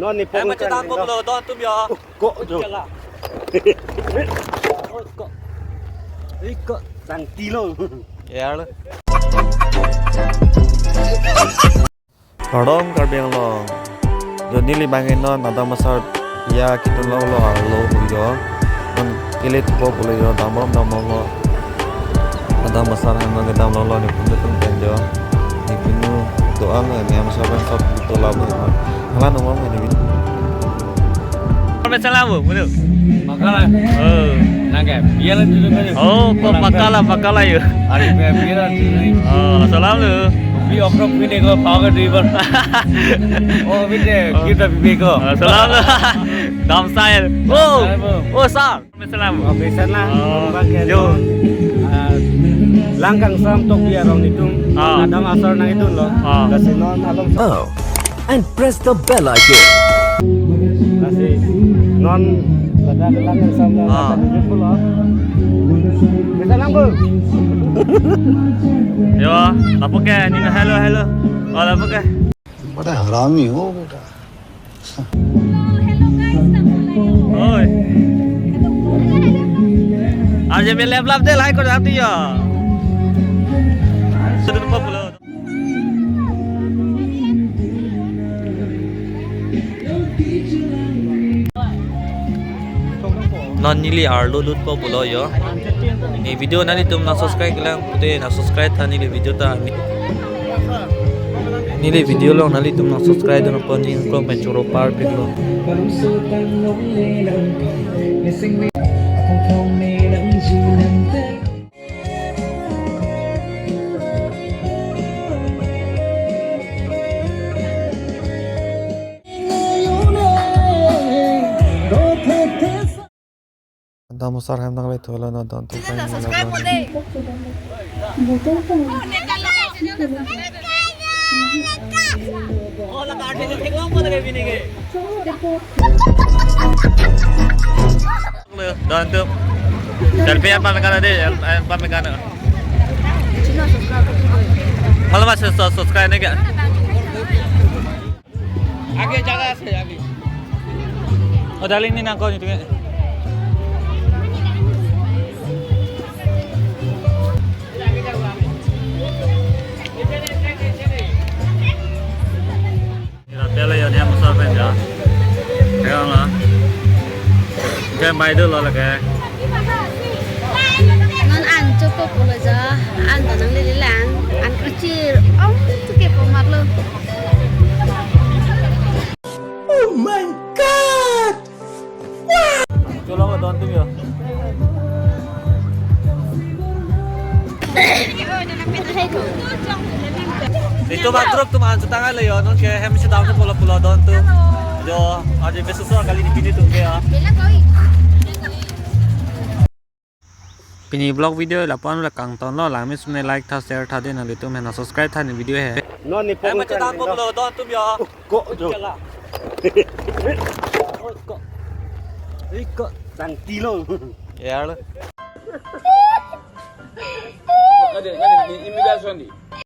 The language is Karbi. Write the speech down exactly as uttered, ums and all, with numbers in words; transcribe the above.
Ni pong eh, macam kan, tahan lo. Lo, don atum ya. Kok jo. Chala. Kok. Iko. Santi lo. Ya lo. Kardom Karbi Anglong. Jo neli bang non adam asar ya kitu lo lo arlo yo. Non kele tupo pulo yo, damrom damrom lo. Adam asar hem nang kedam lo lo, ne pun betul pen jo. Ne pinu doang ne ham asar bang sab betul lo. Hala nomor ne bi. Kami salam bu, mulu. Makala. Oh. Nangke, biar tu tu. Oh, kok makala, makala ya. Ari biar tu tu. Oh, salam lo. Bi okrok bi deko, power driver. Oh, bi de, kita bi beko. Oh, salam lo. Dam style. Oh, salam lo. Oh, sir. Salam. Oke, sana. Oh, bang ya, yo. Ah, lang kangsam tok ya rong itum. Ah. Adam asar nang itum lo. Ah. Lasi non along. Oh, and press the bell icon. Lasi non lada lang kangsam lo. Ah. Lada duduk lo. Bisa lang bu. Yo, apa ke? Nina, hello, hello. Oh, apa ke? बड़ा हरामी हो बेटा। Oi. Arje me lap lap de, like kor dati ya. Sudun populo. Non neli arlo lutpo pulo yo. Ne video nanglitum nang subscribe kelang pute nang subscribe tha neli video ta. Neli video along nanglitum nang subscribe dun apot ning klo pen choro parpik lo. Adam asar hem nang le thulo na don tu. Channel subscribe kar de. Don tu. Selfie apa mekan de? Apa mekan? Channel subscribe kar de. Malam masih subscribe ne kya? Age jaga ase, age. Oh, darling, ne nangkok ne tunge. Ira pele yo dia musafir ya. Ayo lah. Dia mai dulu lagi. Non an chopo pulo ja, an to nang lili lang, an kecil, oh, itu kepo mat lo. Oh my God! Wow! Chulo ko don atum yo. Itum a-group atum an chetang ale yo, non ke hem si dam pulo pulo don atum. Yo, aji besuso kali ni pini atum ke ya. Pini vlog video lapu-an le kangton lo, langme sumne like tha, share tha de, nanglitum hena subscribe tha ne video he. Non ni pong macam kan tahan lo. Pulo don atum ya. Kok jo. Chala. Kok. Iko. Santi lo. Ya lo. Ada, ada di imigrasi di.